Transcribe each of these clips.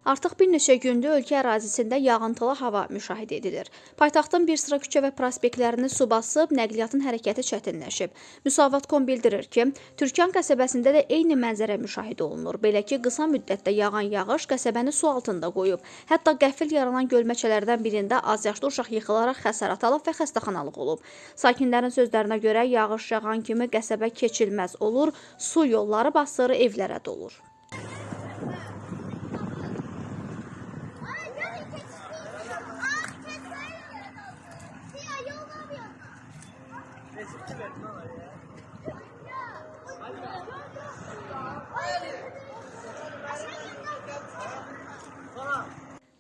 Artıq bir neçə gündür ölkə ərazisində yağıntılı hava müşahidə edilir. Paytaxtın bir sıra küçə və prospektlərini su basıb, nəqliyyatın hərəkəti çətinləşib. Müsavat.com bildirir ki, Türkan qəsəbəsində də eyni mənzərə müşahidə olunur. Belə ki, qısa müddətdə yağan yağış qəsəbəni su altında qoyub. Hətta qəfil yaranan gölməçələrdən birində azyaşlı uşaq yıxılaraq xəsarət alıb və xəstəxanalıq olub. Sakinlərin sözlərinə görə yağış yağan kimi qəsəbə keçilməz olur, su yolları basır, evlərə dolur.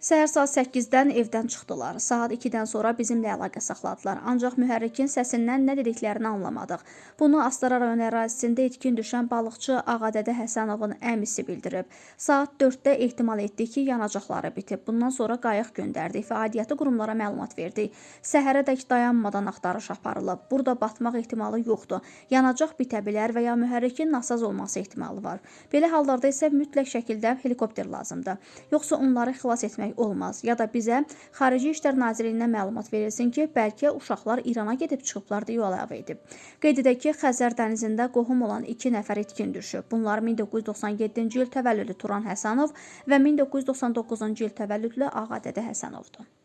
Səhər saat 8-dən evdən çıxdılar. Saat 2-dən sonra bizimlə əlaqə saxladılar. Ancaq mühərrikin səsindən nə dediklərini anlamadıq. Bunu Astara rayon ərazisində itkin düşən balıqçı Ağadədə Həsənovun əmisi bildirib. Saat 4-də ehtimal etdik ki, yanacaqları bitib. Bundan sonra qayıq göndərdik və aidiyyatı qurumlara məlumat verdik. Səhərədək dayanmadan axtarış aparılıb. Burada batmaq ehtimalı yoxdur. Yanacaq bitə bilər və ya mühərrikin nasaz olması ehtimalı var. Belə hallarda isə mütləq şəkildə helikopter lazımdır. Yoxsa onları xilas etmək olmaz. Ya da bizə Xarici İşlər Nazirliyindən məlumat verilsin ki, bəlkə uşaqlar İrana gedib çıxıblar deyə əlavə edib. Qeyd edək ki, Xəzər dənizində qohum olan 2 nəfər itkin düşüb. Bunlar 1997-ci il təvəllüdlü Turan Həsənov və 1999-cu il təvəllüdlü Ağadədə Həsənovdur.